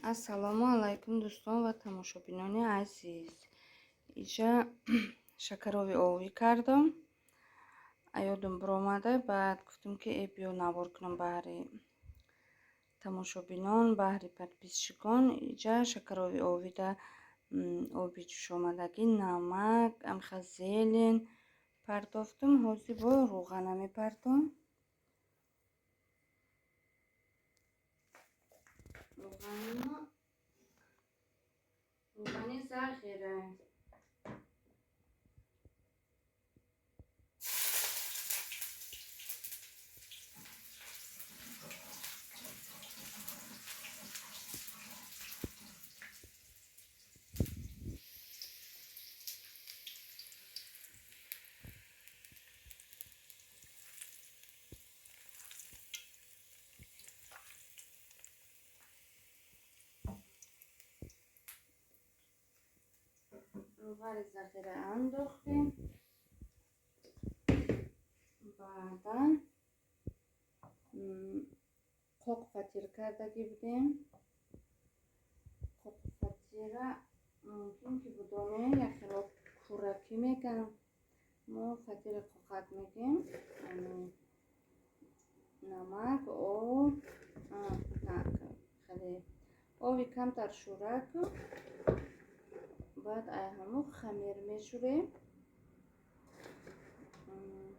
Ассалому алайкум, дӯстон ва тамошобинони азиз. Иҷа шакарови овӣ кардам. Аёдум биромада, баъд гуфтам, ки э, биё навор кунам баҳри тамошобинон, баҳри подписчикон. Иҷа шакарови овида оби ҷӯшомадагӣ, намак, амха зелень партофтум. Ҳозир бо рӯғана мепартом. Рӯғани зағира. Рӯғани зағира андохтем. Баъдан қоқ фатир кардагӣ будем. Қоқ фатира мумкин ки будоне, якхело куракӣ мегӯям. Мо фатири қоқак мегӯем. Намак, об, хеле оби камтар шӯрак, баъд ай ҳамо хамир мешӯрем.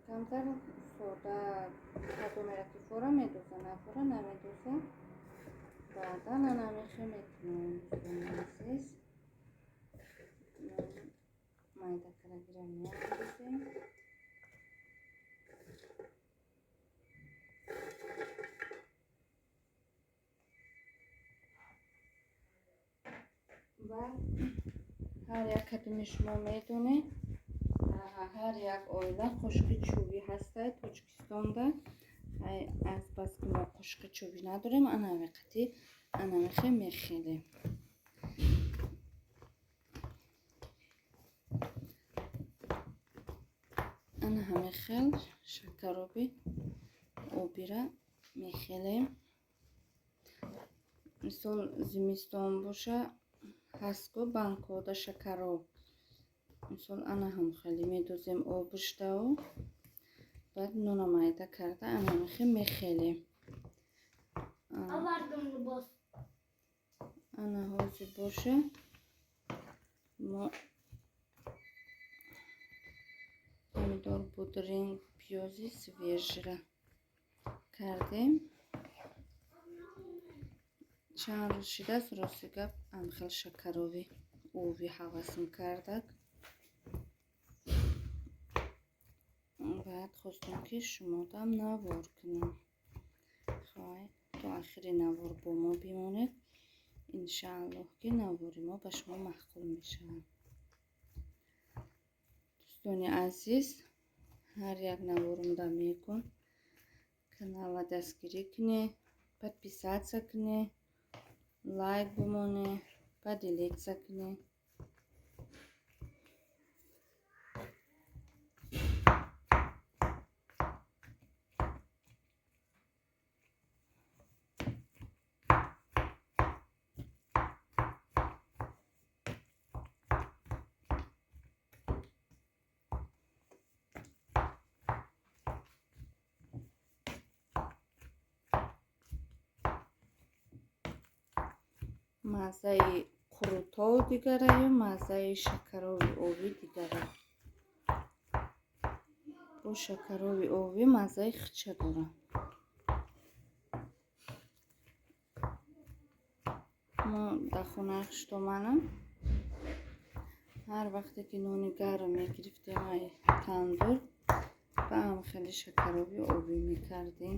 Камтар сода кадомера ки фора медоза, нафора намедоза. Баъдан анамехе мекунем, дӯстони азиз. Майда карагира меандозем. Баъд ҳар як кадоми шумо медонед, ҳар як оила қошуқи чӯбӣ ҳастад Тоҷикистонда. Азбаски мо қошуқи чӯбӣ надорем, анамиқати анамихе мехелем. Ана ҳамин хел шакароби обира мехелем. Мисол, зимистон боша, ҳастку банкода шакароб. Мисол, ана ҳам хеле медозем обиштау, баъд нуна майда карда анамихе мехелем. Овардум либос. Ана ҳозир боша, мо помидор, будринг, пиёзи свежира кардем. Чанд рӯз шидааст, рости гап, амхел шакарови ови ҳавасм кардак. Баъд хостам, ки шумодам навор кунам. Хай, то ахири навор бо мо бимонед. Иншааллоҳ, ки навори мо ба шумо маъқул мешавад. Дӯстони азиз, ҳар як наворумда мегӯм, каналла дастгирӣ кунед, подписаться кунед, лайк бимонед, поделиться кунед. Маззаи қурутов дигараю, маззаи шакарови овӣ дигара. Бо шакарови овӣ маззаи хича дорад. Мо дар хонаи хуштоманам ҳар вақте ки нони гарм мегирифтем ай тандур, ба ҳам хеле шакарови овӣ мекардем.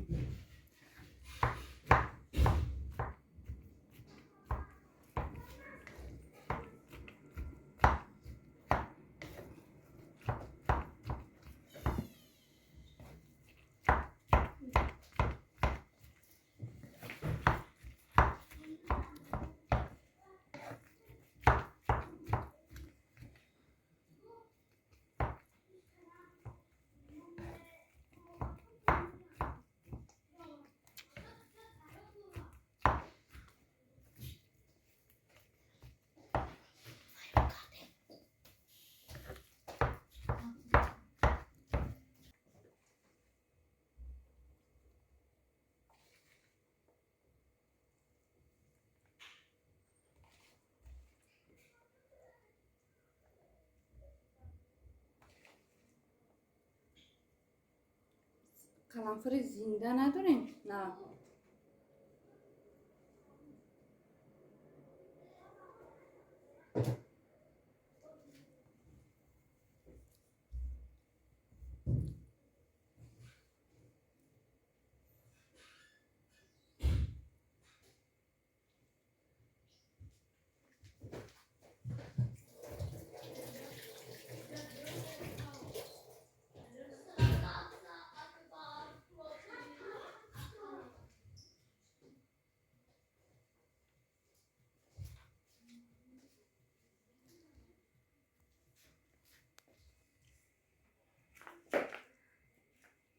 Қаламфури зинда надорем? На.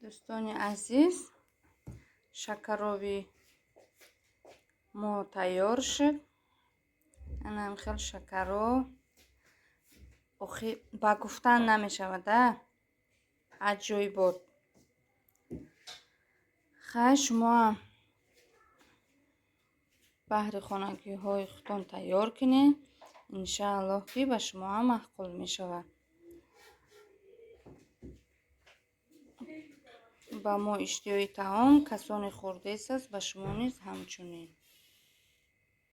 Дӯстони азиз, шакароби мо тайёр шуд. Анам хел шакароб. Охи, ба гуфтан намешавад, а аҷоибот. Хай, шумоам баҳри хонагиҳои худтон тайёр кунед. Иншааллоҳ, ки ба шумоам маъқул мешавад. Ба мо иштиҳои таом касоне хӯрдааст, ба шумо низ ҳамчунин.